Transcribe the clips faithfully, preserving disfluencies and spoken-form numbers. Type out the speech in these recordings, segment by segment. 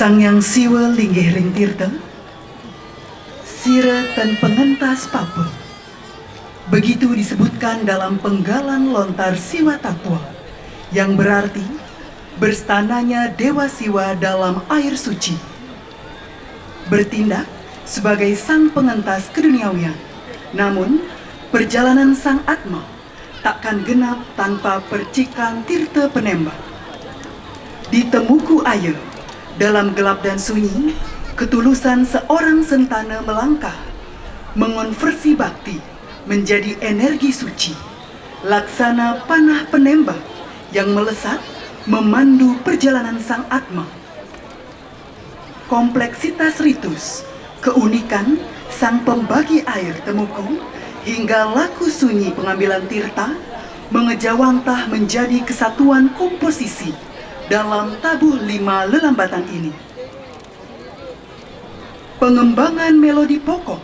Sang Hyang Siwa linggih ring tirta, sira tan pangentas papa. Begitu disebutkan dalam penggalan lontar Siwa Tatwa, yang berarti berstananya Dewa Siwa dalam air suci. Bertindak sebagai sang pengentas keduniawian. Namun, perjalanan Sang Atma takkan genap tanpa percikan tirta penemba. Di Temuku Aya, dalam gelap dan sunyi, ketulusan seorang sentana melangkah, mengonversi bakti menjadi energi suci, laksana panah penembak yang melesat memandu perjalanan Sang Atma. Kompleksitas ritus, keunikan sang pembagi air Temuku, hingga laku sunyi pengambilan tirta mengejawantah menjadi kesatuan komposisi dalam tabuh lima lelambatan ini. Pengembangan melodi pokok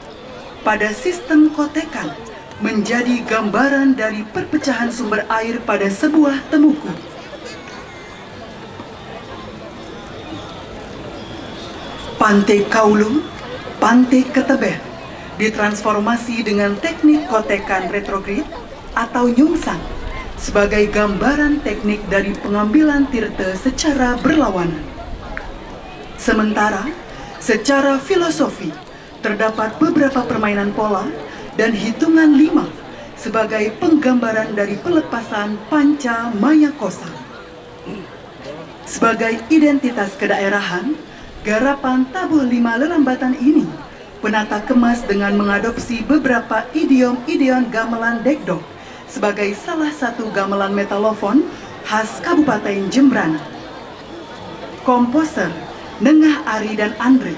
pada sistem kotekan menjadi gambaran dari perpecahan sumber air pada sebuah Temuku. Pante Kaulu, Pante Ketebet ditransformasi dengan teknik kotekan retrogrid atau nyungsang sebagai gambaran teknik dari pengambilan tirta secara berlawanan. Sementara, secara filosofi, terdapat beberapa permainan pola dan hitungan lima sebagai penggambaran dari pelepasan panca maya kosa. Sebagai identitas kedaerahan, garapan tabuh lima lelambatan ini penata kemas dengan mengadopsi beberapa idiom-idiom gamelan dekdok sebagai salah satu gamelan metalofon khas Kabupaten Jembrana. Komposer Nengah Ari dan Andre.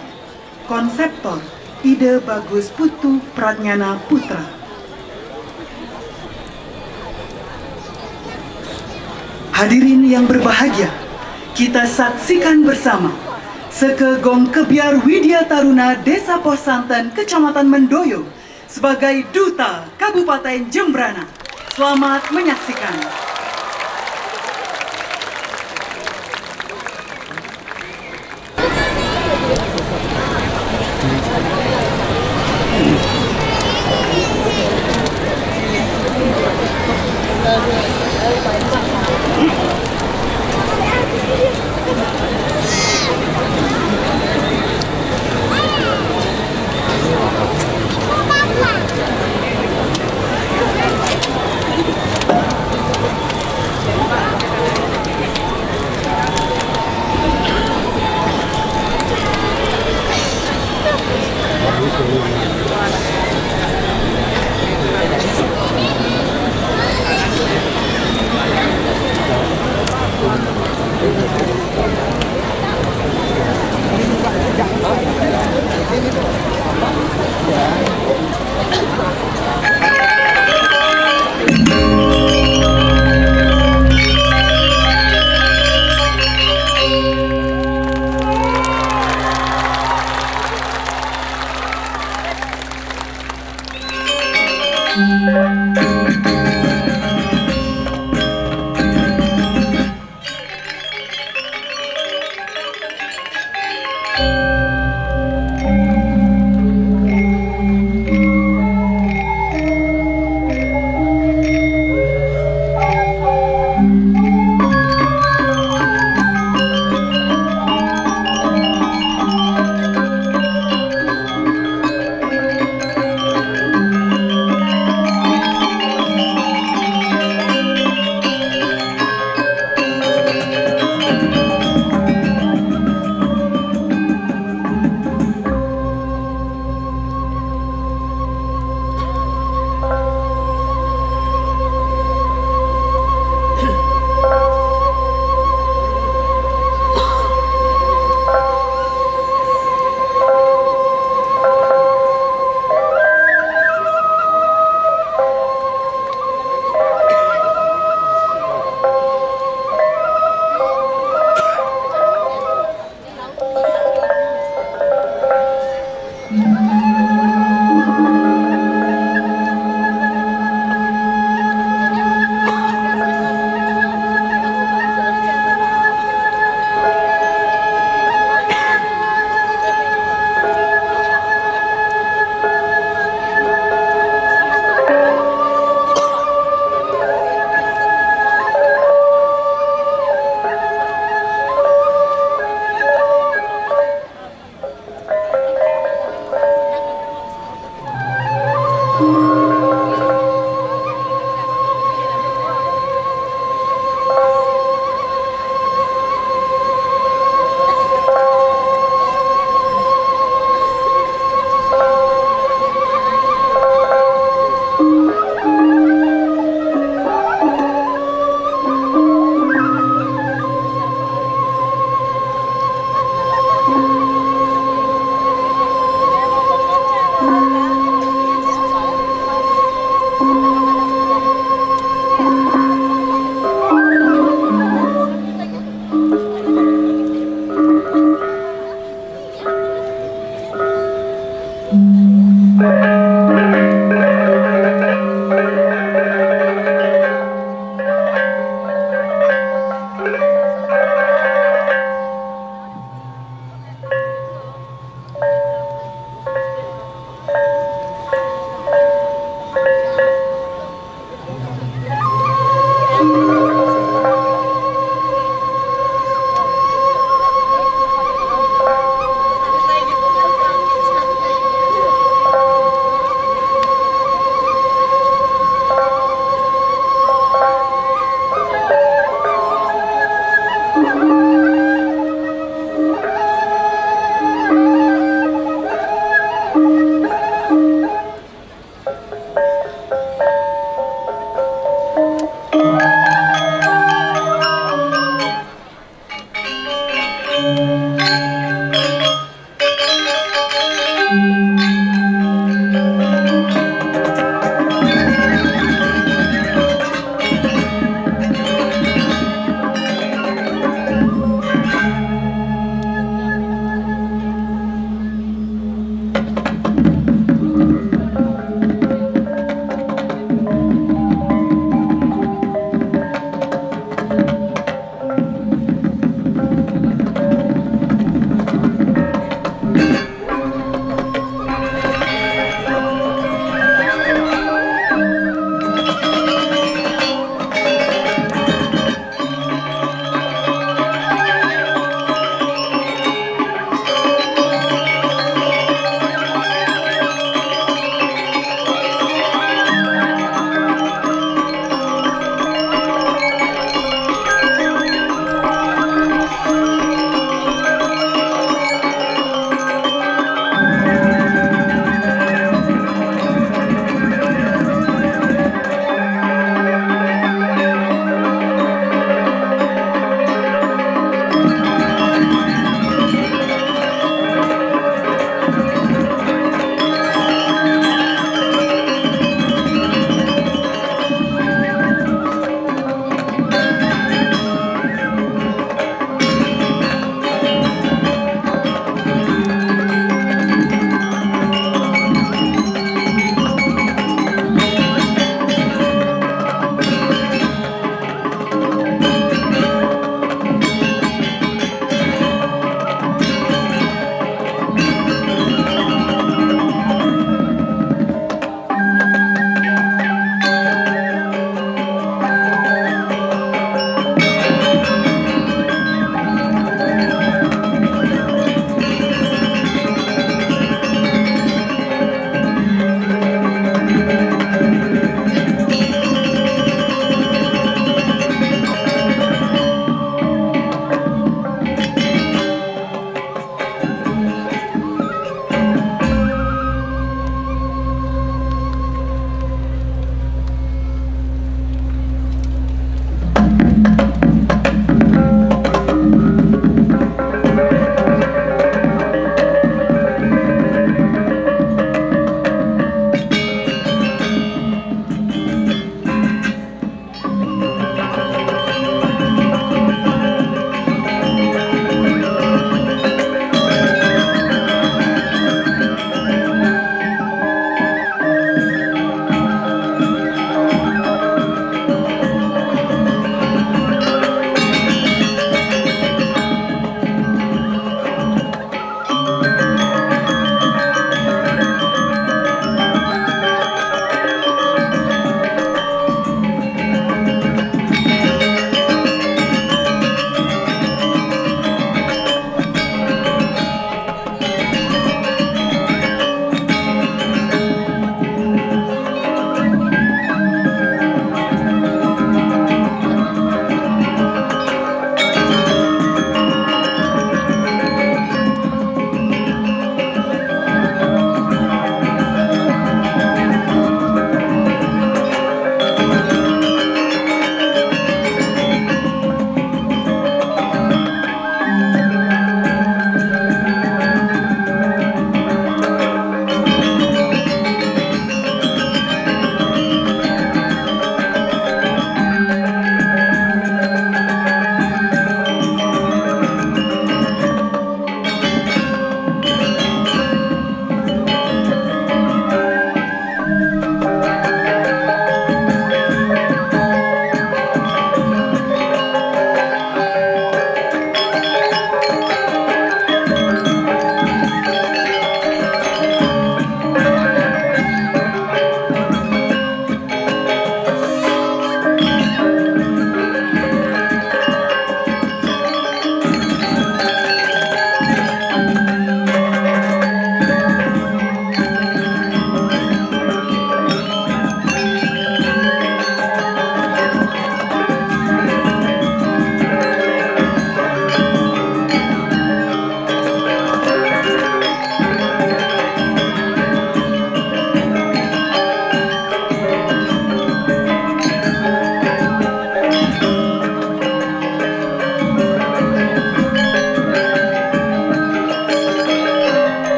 Konseptor Ida Bagus Putu Pradnyana Putra. Hadirin yang berbahagia, kita saksikan bersama Seka Gong Kebyar Widya Taruna Desa Poh Santen, Kecamatan Mendoyo, sebagai Duta Kabupaten Jembrana. Selamat menyaksikan.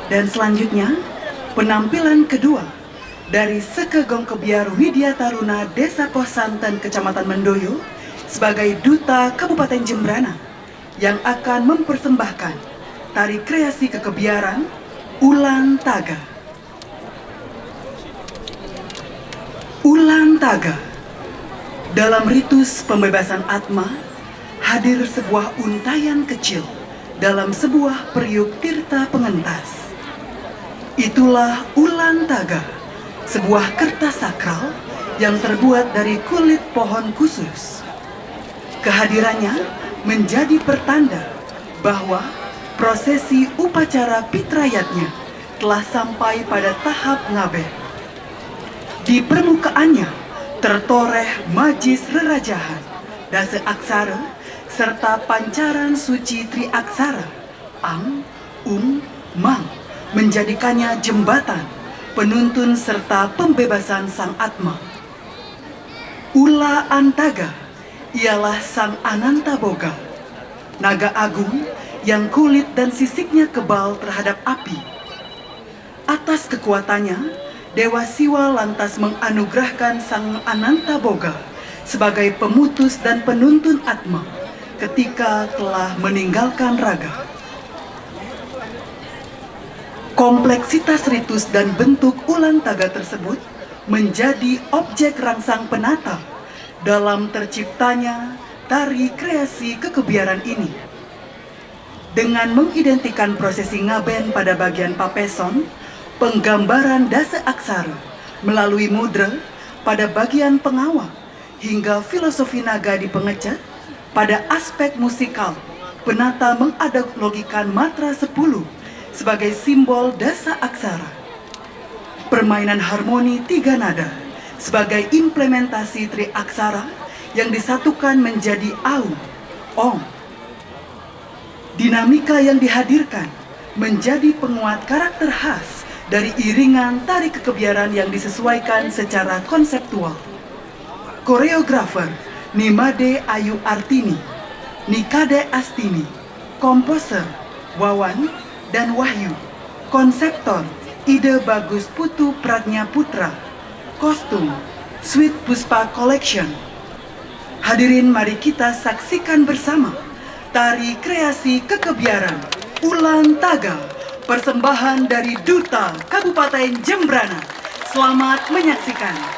Dan selanjutnya, penampilan kedua dari Seke Gong Kebyar Widya Taruna Desa Posanten, Kecamatan Mendoyo, sebagai Duta Kabupaten Jembrana yang akan mempersembahkan tari kreasi kekebiaran Ulan Taga. Ulan Taga. Dalam ritus pembebasan atma, hadir sebuah untayan kecil dalam sebuah periuk tirta pengentas. Itulah Ulan Taga, sebuah kertas sakral yang terbuat dari kulit pohon khusus. Kehadirannya menjadi pertanda bahwa prosesi upacara pitrayatnya telah sampai pada tahap ngaben. Di permukaannya tertoreh majis rerajahan, dasa aksara, serta pancaran suci tri aksara, Ang, Ung, Mang, menjadikannya jembatan penuntun serta pembebasan sang atma. Ula Antaga ialah sang Ananta Boga, naga agung yang kulit dan sisiknya kebal terhadap api. Atas kekuatannya, Dewa Siwa lantas menganugerahkan sang Ananta Boga sebagai pemutus dan penuntun atma ketika telah meninggalkan raga. Kompleksitas ritus dan bentuk Ulan Taga tersebut menjadi objek rangsang penata dalam terciptanya tari kreasi kekebiaran ini. Dengan mengidentikan prosesi ngaben pada bagian papeson, penggambaran dasa aksara melalui mudra pada bagian pengawa, hingga filosofi naga di pengecet, pada aspek musikal, penata menganalogikan matra sepuluh sebagai simbol dasa aksara. Permainan harmoni tiga nada sebagai implementasi tri aksara yang disatukan menjadi Aum, Om. Dinamika yang dihadirkan menjadi penguat karakter khas dari iringan tari kekebiaran yang disesuaikan secara konseptual. Koreografer Nimade Ayu Artini, Nikade Astini, komposer Wawan dan Wahyu, konseptor Ide Bagus Putu Pradnya Putra, kostum Sweet Puspa Collection. Hadirin, mari kita saksikan bersama tari kreasi kekebiaran Ulan Taga, persembahan dari Duta Kabupaten Jembrana. Selamat menyaksikan.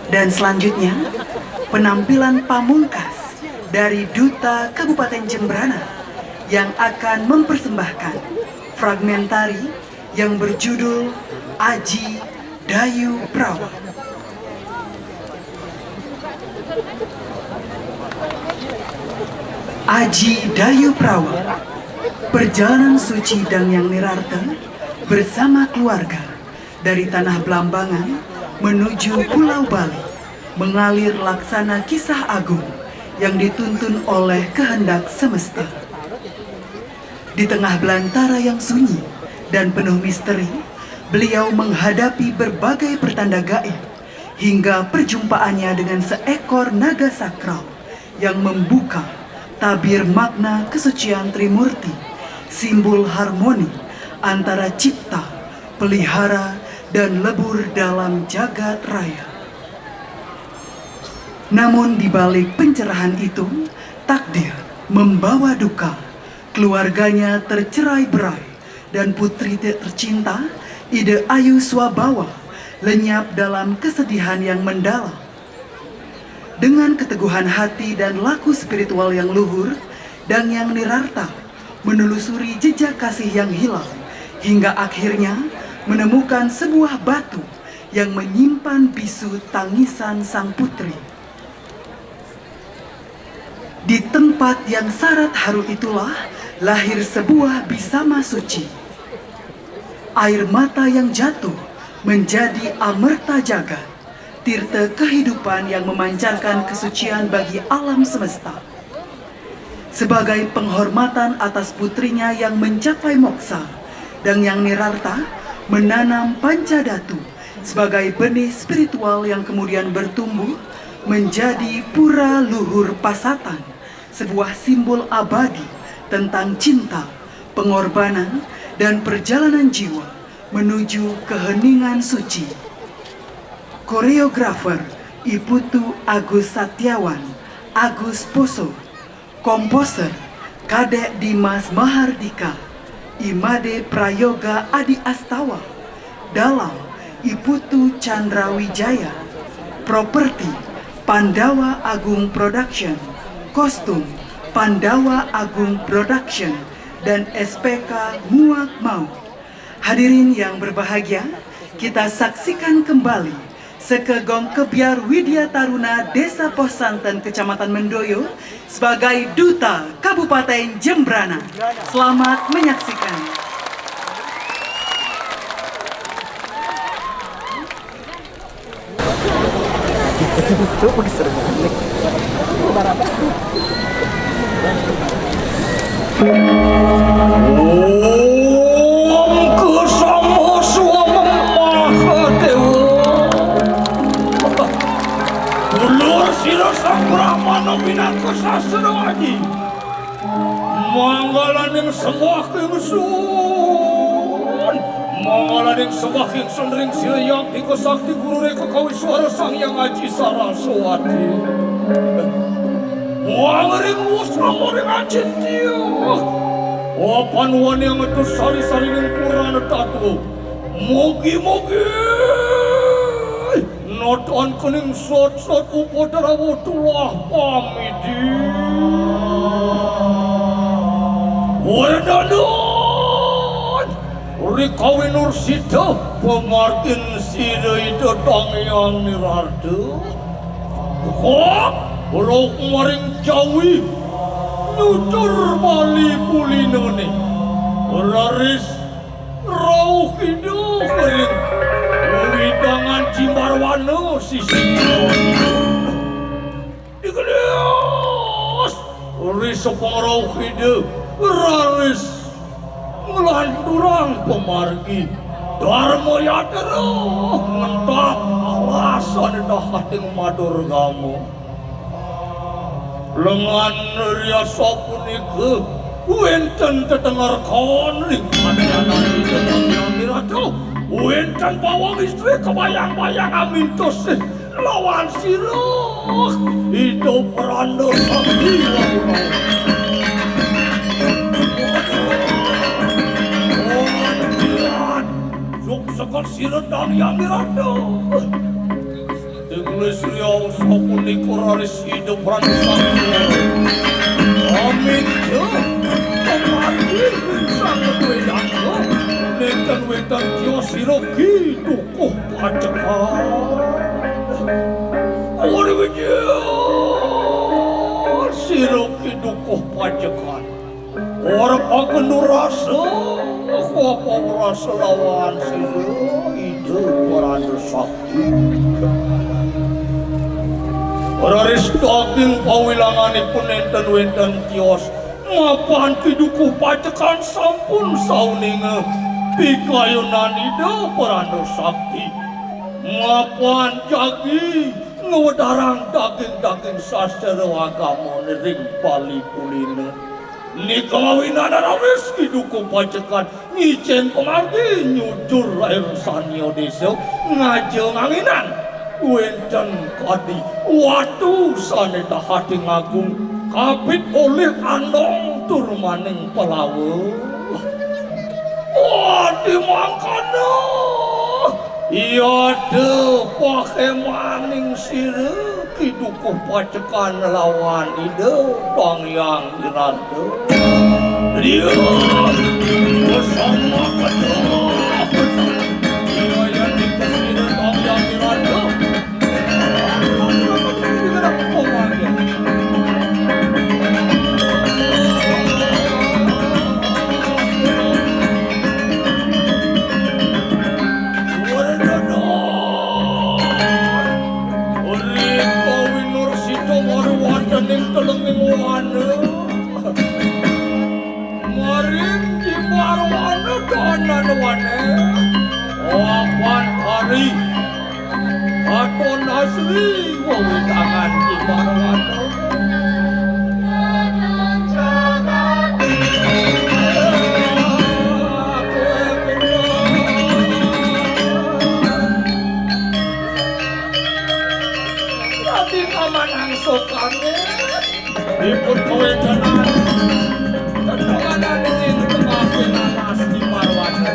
Dan selanjutnya, penampilan pamungkas dari Duta Kabupaten Jembrana yang akan mempersembahkan fragmentari yang berjudul Aji Dayu Prawa. Aji Dayu Prawa, perjalanan suci Dangyang Nirarta bersama keluarga dari Tanah Belambangan menuju Pulau Bali mengalir laksana kisah agung yang dituntun oleh kehendak semesta. Di tengah belantara yang sunyi dan penuh misteri, beliau menghadapi berbagai pertanda gaib hingga perjumpaannya dengan seekor naga sakral yang membuka tabir makna kesucian Trimurti, simbol harmoni antara cipta, pelihara, dan lebur dalam jagat raya. Namun di balik pencerahan itu, takdir membawa duka. Keluarganya tercerai berai dan putri tercinta, Ida Ayu Swabawa, lenyap dalam kesedihan yang mendalam. Dengan keteguhan hati dan laku spiritual yang luhur, Dangyang Nirarta menelusuri jejak kasih yang hilang hingga akhirnya menemukan sebuah batu yang menyimpan bisu tangisan sang putri. Di tempat yang syarat haru itulah lahir sebuah bisama suci. Air mata yang jatuh menjadi amerta jagat, tirta kehidupan yang memancarkan kesucian bagi alam semesta. Sebagai penghormatan atas putrinya yang mencapai moksa, Dangyang Nirarta menanam panca datu sebagai benih spiritual yang kemudian bertumbuh menjadi pura luhur pasatan, sebuah simbol abadi tentang cinta, pengorbanan, dan perjalanan jiwa menuju keheningan suci. Koreografer Iputu Agus Satyawan, Agus Poso. Komposer Kadek Dimas Mahardika, Imade Prayoga Adi Astawa, dalang Iputu Chandra Wijaya, properti Pandawa Agung Production, kostum Pandawa Agung Production, dan S P K Muak Mau. Hadirin yang berbahagia, kita saksikan kembali Seke Gong Kebyar Widya Taruna Desa Poh Santen, Kecamatan Mendoyo, sebagai Duta Kabupaten Jembrana. Selamat menyaksikan. Itu pakai seragam. Om Kesama Swamem Mahadewa. Dulur sira Sang Brahmana minangka sastra aji. Manggalaning sembah king sun. Manggalaning sembah king sun ring Sri Hyang Tiga Sakti Guru Reka Kawiswara Sang Hyang Aji Saraswati. Wangring wusrama ring acintya. Wapan wani angetus sari-sarining purana tatwa. Mugi-mugi. Natan kening sot-sot upadrawa tulah pamidi. Werdana rikawin nursida pamargin sira Ida Dangyang Nirarta. Kok roh maring Jawi nyucur Bali pulinane. Raris rauh Ida ring widangan Jimbarwana sisi. Digelias ris pangrauh Ida raris nglanturang pamargi Dharma Yatra ngentap alasan dahating Madurgama. Lengan riasa punika wenten tetengerkon ring panjenengan Ida Dangyang Nirarta. Wenten pawang istri kebayang-bayang amintus lawan sira. Ida Pranda Sakti Wahuna. Suksekan sira Dangyang Nirarta. Ing Surya sapunika raris Ida Pran Sakti. Amin. Kemati sanget wedana. Nenten wenten tios sira Ki Dukuh Pajekan. Ori Wijaya. Sira Ki Dukuh Pajekan. Ora pakendu rasa, apa rasa lawan sira Ida Pran Sakti. Raris daging pawilanganipun enten wenten tios, mapan Ki Dukuh Pajekan sampun sauninga pikayunan Ida Pran Sakti. Mapan jagi ngwedarang daging-daging sastra agama ring Bali Kulina. Nika mawinan raris Ki Dukuh Pajekan ngicen pamargi nyujur lair sania desa ngaja nganginan wenten kadi watu sane dahating agung kapit olih andong tur maning palawa. Wadi mangkana. Iya de pakemaning sira Ki Dukuh Pajekan lawan Ida Dang Hyang Wirata. Dia bersama kedua. Iya, iya, di sini Dang Hyang Wirata. Ring pawinursita marwantening telenging wana. Maring jimbar wana kanan wana. Papan kari. Katon asri wewidangan jimbar wana. Dadi pamanang sokane. Ipun kawentenan. Ketuanan ing tengah pinanas di marwana.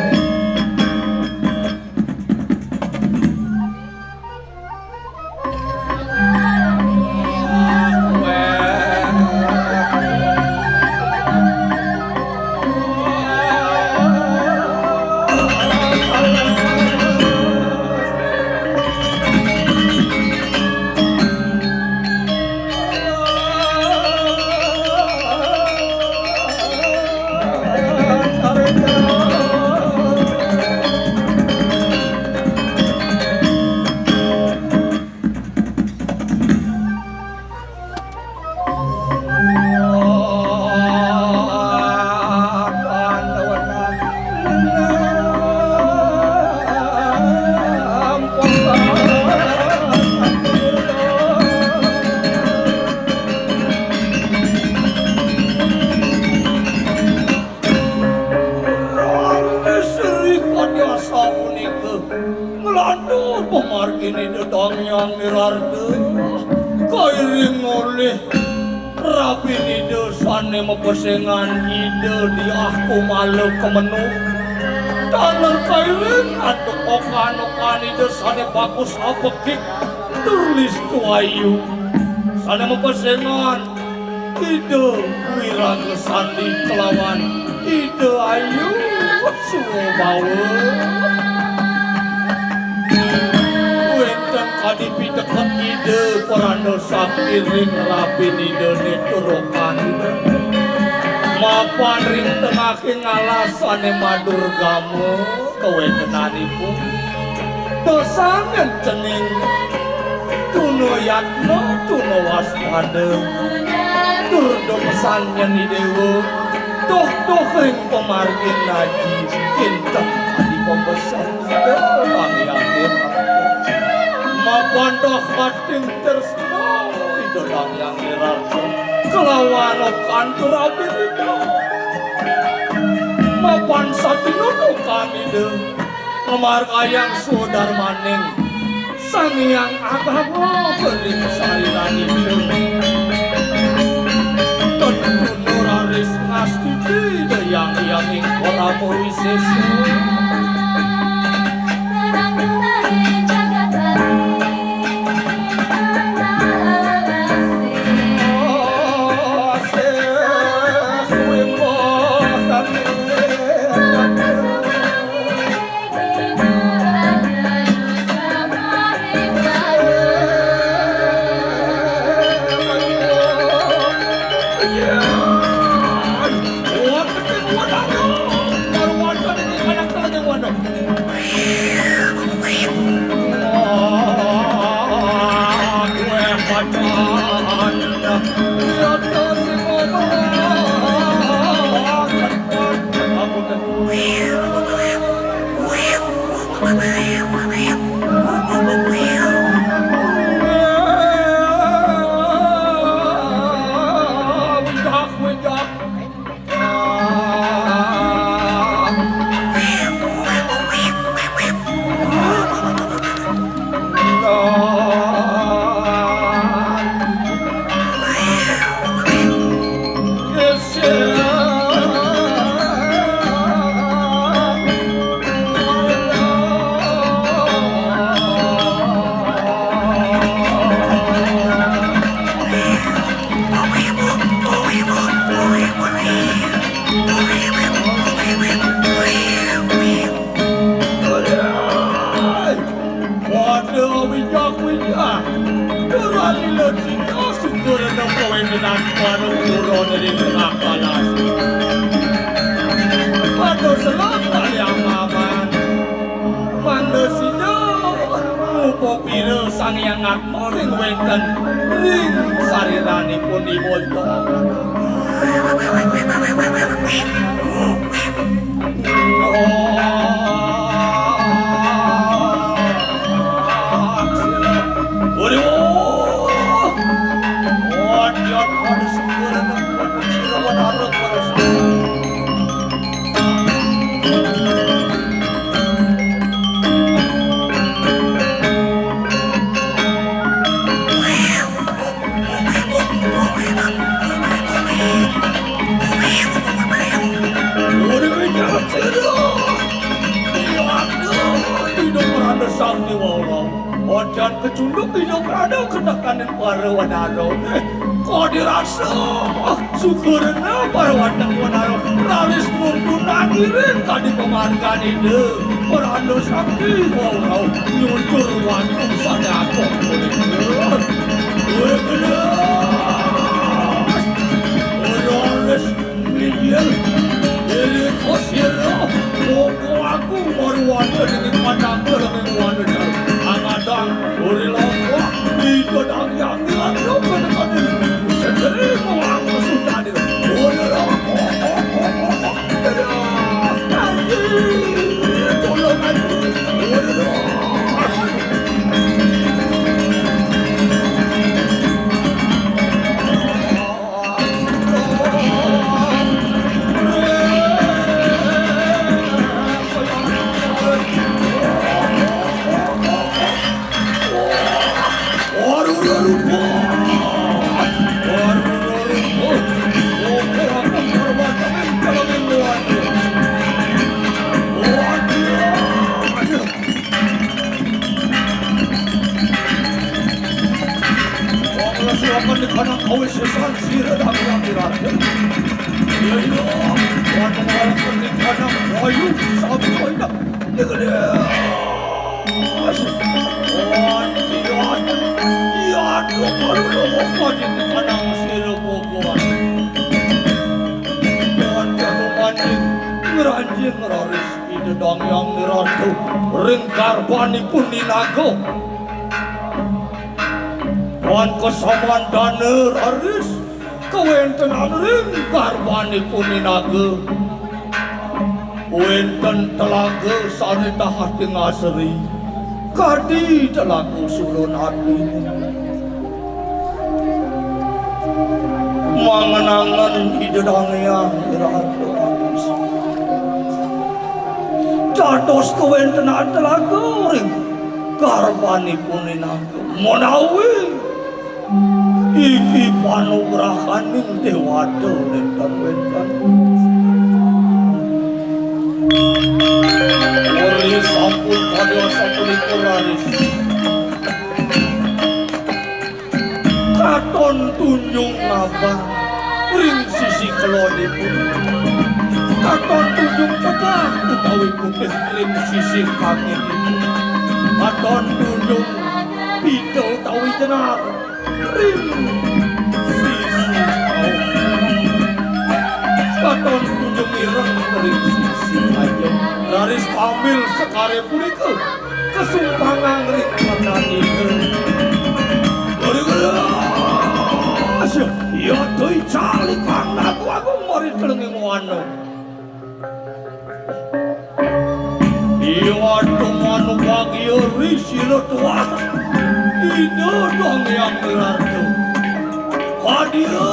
Rawi Sri Kadya sapunika nglantur pamargine Ida Dang Hyang Wirata, kairing olih rabin Ida sane mapesengan Ida Diah Kumala Kemenuh. Taler kairing antuk okan-okan Ida sane bagus abegik tur listu ayu. Sane mapesengan Ida Wiraga Sandi kelawan Ida Ayu Subawa. Wenten kadi piteket Ida Pran Sakti ring rabin Ida neturokan. Mapan ring tengahing alas sane madurgama kawentenanipun. Dosangen cening tuna yatna, tuna waspada, tur dosangen i dewa, tuh, tuh ring pamargin aji, kinten adi pembesar, Ida Hyang Wirata. Mapan doh kating tresna, Ida Hyang Wirata, kelawan okan tur abin Ida. Mapan satinundukan Ida. Ngamargayang swadarmaning Sang Hyang Agama ring sariranipun. Tentu nuraris ngastiti Ida Hyang Hyang ing Parama Wisesa. Terang dari jagat Bali. Waduh, wijak-wijak. Durani lecina syukur ana kowe minan para pura ning tengah palas. Waduh, selak kali amaman. Mangda sida mupa pira Sang Hyang Atma ring wénten ring sariranipun Iwaya. Ida Prana Sakti wau. Ojan kecunduk Ida Prana kenekaning para wanara. Kadi rasa syukurna para watang wanara raris nuntunang iring kadi pamargan Ida Prana Sakti wau nyucur watu sané agung punika. Wéh, gelas. Raris Inggih, inggih, sira, monggo aku marwanda ning panangga ning wana. Angadang, uri longgo, ida dang yang dilanjut ke depan ini. Sendiri mawang kesudahan ini. Uri longgo, tolong aku, uri longgo. Wong lesu akan dikanang kawisésan sira dami-dami raden. Iya, iya. Wong akan dikanang wayu sabda indah. Iya, iya. Wong iya. Iya, aduh, aduh, aduh, aduh, dikanang sira bogoan. Wong jago maning ngranjing raris. Ida Dang Hyang Wirata ring garbanipun Ninaga. Wan kasamandana raris kawéntenan ring garbanipun Ninaga. Wénten telaga sané dahating asri, kadi telaga Suranadi. Mangenangan Ida Dang Hyang Wirata Agung. Dados kawéntenan telaga ring garbanipun Ninaga. Menawi iki panugrahaning Déwata nénten wénten. Uri sampun kadya sapunika raris. Katon tunjung ngabang ring sisi kelonipun. Katon tunjung pegah utawi putih ring sisi kangin. Katon tunjung pita utawi jenar ring sisi kaum. Katon tunjung ireng ring sisi kajen. Raris pamil sekarya punika. Kasumpangang ring panandika. Uri gelas. Iya tui calik pang naku agung mari telenging wana. Iya wadung Anu bagia ri sira tuah, Ida Dong Hyang Wirata. Hadia,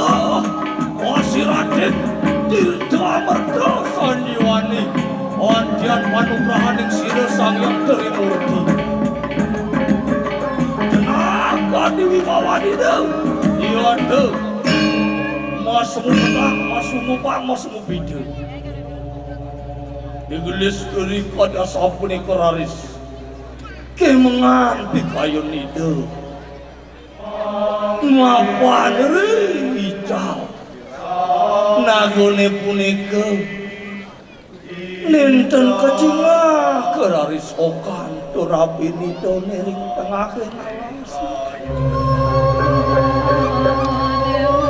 wasi Raden Tirta Amerta Sanjiwani, antian panugrahaning sira Sang Hyang Trimurti. Tenaga Dewi Mawani Ida, iya Ida. Mas ngupang, mas ngupang, mas ngupita. Digelis ri kadi asapunika raris. Kemengan pikayun Ida. Mapan ri ical. Nagone punika nenten kacingak raris okan tur abin Ida ring tengahing alas.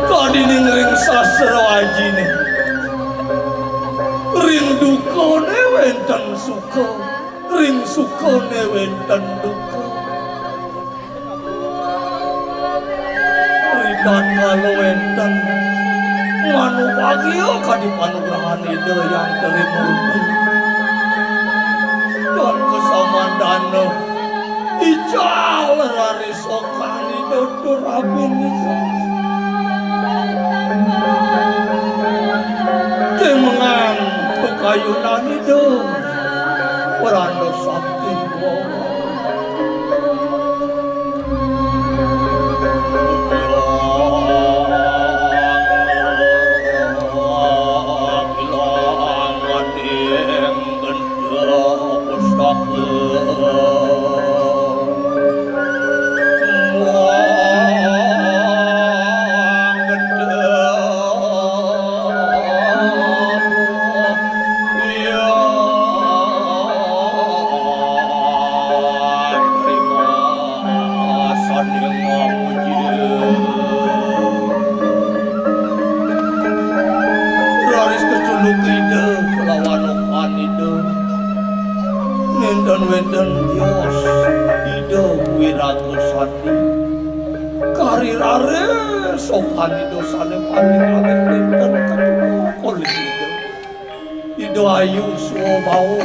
Kadi ning ring sastra ajine, ring dukane wenten suka, ring sukane wenten duka. Ritatkala wenten manubagia kadi panugrahan Ida Hyang Trimurti. Tan kasamandana ical raris okan Ida tur abin Ida. Kemengan pikayunan Ida, Pranda Sakti. Raris kecunduk Ida kelawan okan Ida. Nenten wenten tios Ida Wiraga Sandi. Kari raris okan Ida sane paling alit nenten kecunduk olih Ida. Ida ayu swabawa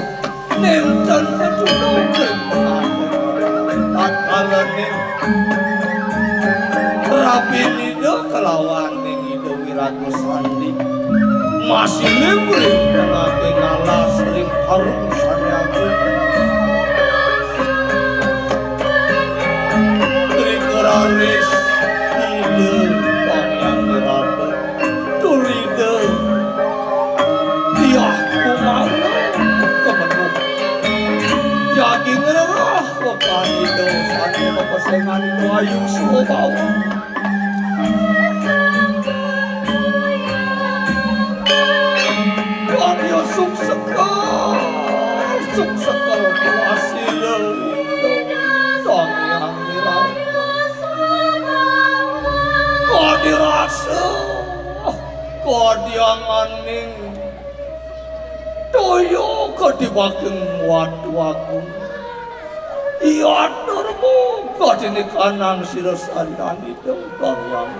nenten kecunduk ring tengah. Tatkala ning rabin Ida kelawan ning Ida Wiraga Sandi masih limring tengahing alas ring harum sane agung. Ring raris Ida Dong Hyang Wirata tur Ida Diah Kumara kemenuh. Jagi ngrereh wekan Ida sane mapesengan Ida ayu swabawa. Kadya suksekel, suksekel kuasa Ida Dong Hyang Wirata. Kadi rasa, kadi anganing toya kadi baking watu agung. Iya atur muka dini kanang sira sandani dong dong yang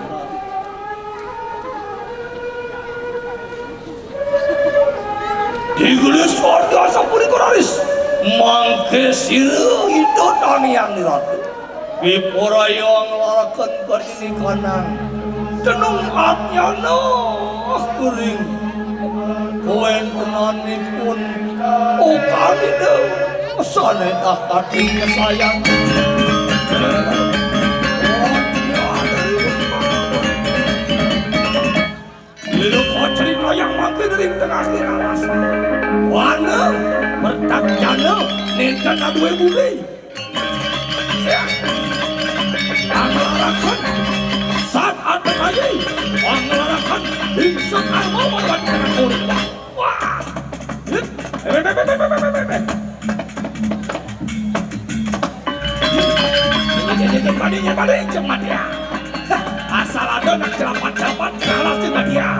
Digelis warga sapunika raris. Mangke sira Ida Dong Hyang Wirata. Wiporaya nglaraken badini kanang. Tenung atnyana kuring. Kawentenanipun okan Ida sane dah kating kesayang. Lila kacritayang mangkin ring tengahing alas. Wana, pertak jana, nenten aduwe bumi. Ya. Anglaraken, sat atekayi, anglaraken, bingsa karma marwati anak urip. Wah. Hit. Eh, eh, eh. Ini, ini, ini, ini, ini, ini, ini, ini, ini, ini, ini, Asal ada nak celapat-celapat, kalah dengan dia.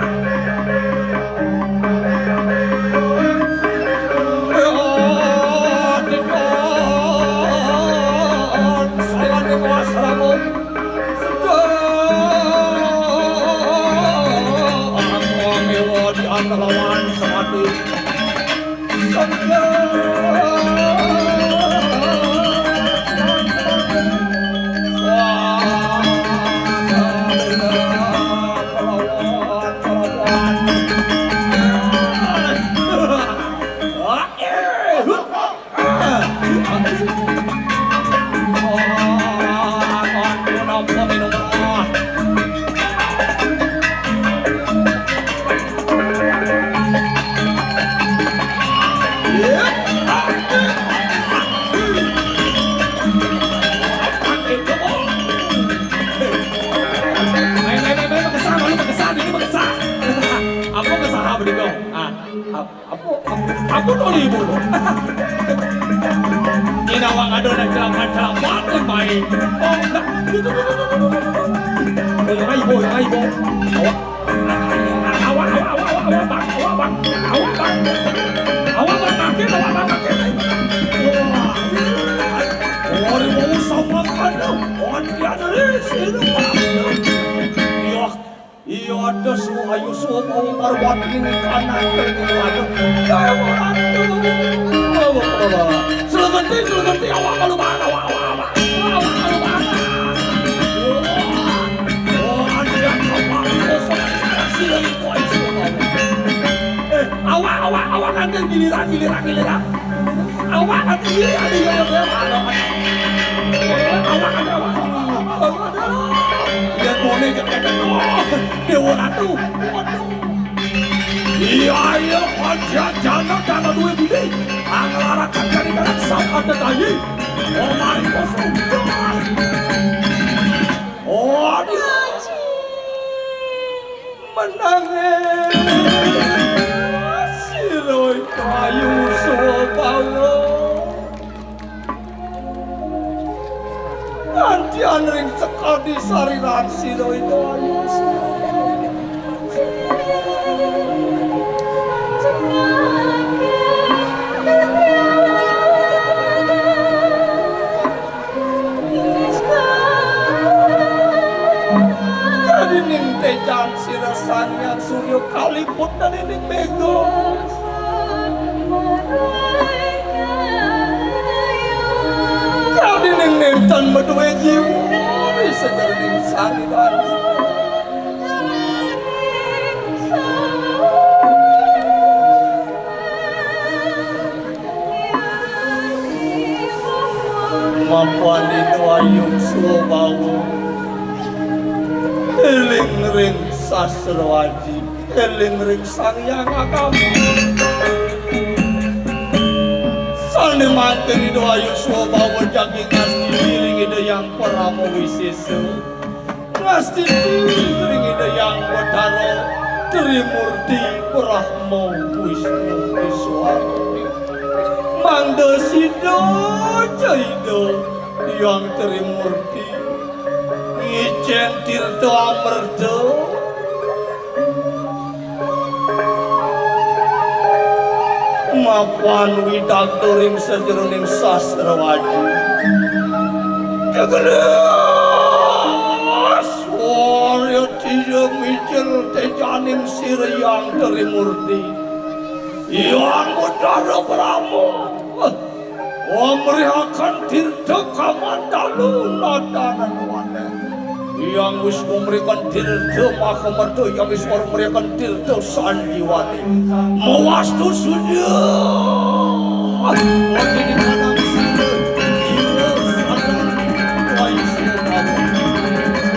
Lawan semati. Kudu libur. Ini awak ada nak celapan-celapan pun baik. Oh, nak. Boy, mai, boy, mai, boy. Awak, awak, awak, bang, awak, bang, awak, bang, awak, bang, makin, awak, bang, makin. Wah, wah, dia mau sama kan, wah, dia dari sini, bang. Iya. Iya, ada su-, ayo, su-, mau marwati ini kanan ke ini, aduh. Jaya Ratu. Bawa, bawa, bawa. Selengeti, selengeti, awak malu banget, awak, awak, awak. Awak malu banget. Wah, wah, dia kapal kosong. Sila itu, ayo, su-, mau. Eh, awak, awak, awak, nanti giliran, giliran, giliran. Awak nanti giliran, giliran, giliran. Awak nanti, awak. Aduh, aduh. Dia boleh ke, ke, ke, oh. Dewa Ratu. Waduh. Iya, iya, aja jana dana duwe budi. Anglarakan dari dalam sama tetapi. Oh, mari kosong. Waduh. Menange sira ing kayu swabawa. Antian ring sekadi sariran sira ing kayu swabawa. Kadining tejan sira Sang Hyang Surya kaliput kadining mega. Kadining nénten madué jiwa ri sajeroning sariran. Mapan Ida Ayu Swabawa, éling ring sastra aji, éling ring Sang Hyang Agama. Sané mangkin Ida Ayu Swabawa jagi ngastiti ring Ida Hyang Parama Wisésa. Ngastiti ring Ida Hyang Batara Trimurti Brahma Wisnu Iswara. Mangda sida ja Ida Hyang Trimurti ngicén tirta amerta. Mapan widagda ring sajeroning sastra aji. Jegena Surya tija mijil tejaning sira Hyang Trimurti. Hyang Batara Brahma. Wamrihaken tirta kamandalu nadanan waneh. Hyang Wisnu mrikan tirta makamerta, Hyang Iswara mrikan tirta sanjiwani. Mawastu suda. Wati di kanang sira, jiwa sadar, wayu sira.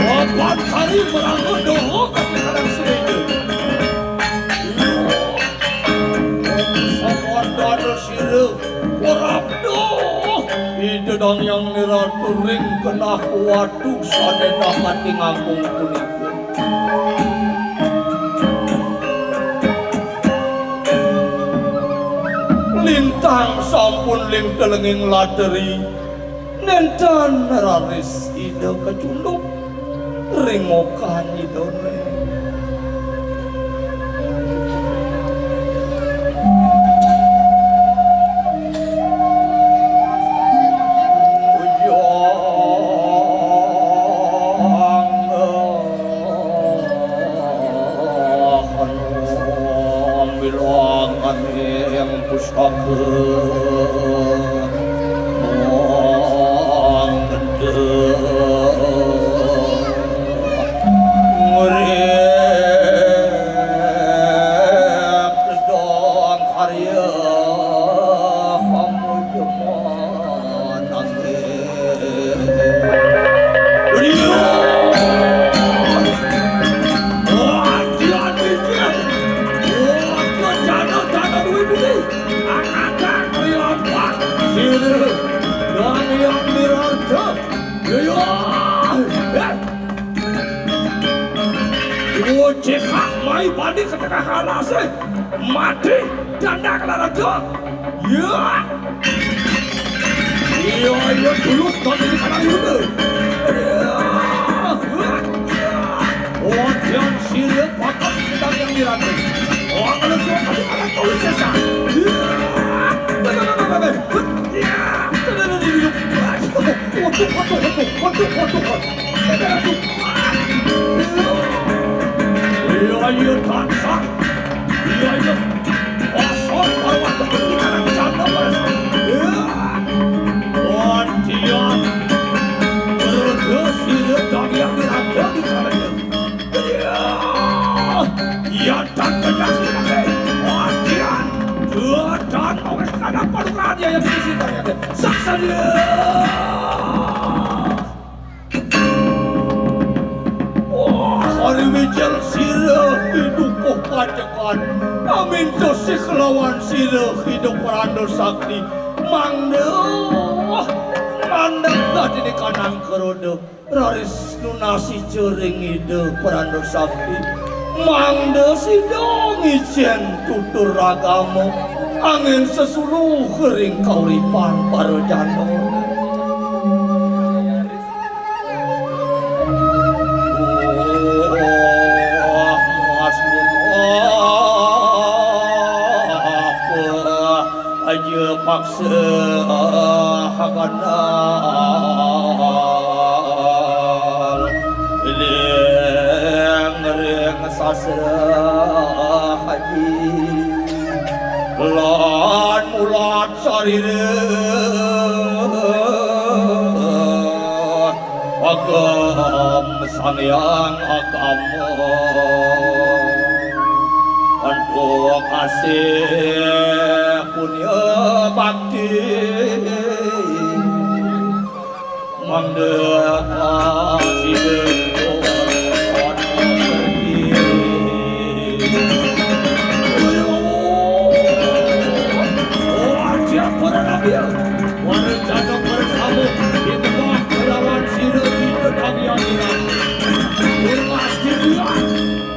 Wapan kali merangkul doho kati kanang sira. Sawadana sira, prapta Ida Dang Hyang Nirata ring genah watu sané dakati ngangkung punika. Lintang sampun ling telenging lateri, nénten raris Ida kacunduk ring okan Idané. Bilangan ing pustaka. Mangda ngrek dong karya pamuja mananggih. Cekak mai bani ke tengah alasé, mati. Dana kalaraga. Ya. Iya, iya, tulus, dana di kanan Yuda. Ya. Wajan sira pakat kita yang diratu. Oh, kalau suara kali akan kau sesa. Ya. Ya. Waduh, waduh, waduh, waduh, waduh, waduh. Iya, iya, tansah. Iya, iya. Asal marwah tekan di kanan janda, Mas. Iya. Wantian. Berdoa sira daging diratu di kanan. Iya. Iya, dan benar sira. Wantian. Dua dan mawes kanan paduka dia yang sisi tanya. Saksa dia. Wah, hari wijil sira idukuh pacekan. Aminta sih kelawan sira hidup Pranda Sakti. Mangda, mangda dadi kanang kerodo. Raris nunasi jering Ida Pranda Sakti. Mangda sida ngicen tutur agama. Angin sesuluh ring kauripan para janda. Aja paksa ganal ring ring sasra haji lan mulat sarira agam Sang Hyang Agama antuk asih punya bakti. Mangda kasih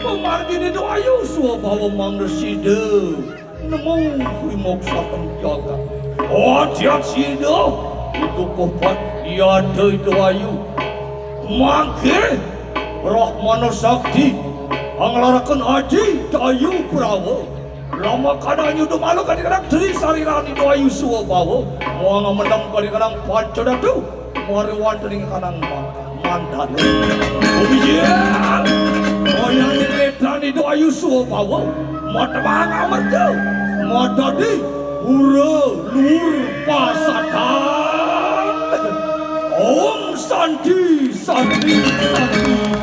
Pemargine doayu swabawa mangda sida nemu wimoksa ing jagat. Adian sida, idukuh pat yada ida ayu. Mangke Brahmana Sakti anglaraken aji dayu Brawa. Lama kadang nyuda malu kadi kadang tri sariran ida ayu swabawa. Muang menem kadi kadang panca datu. Mari wonten ing kanang mangkang mandala. Umiyan. Moyang petran ida ayu swabawa. Matemang amerta. Madadi pura lur pasatan. Om Santi, Santi, Santi.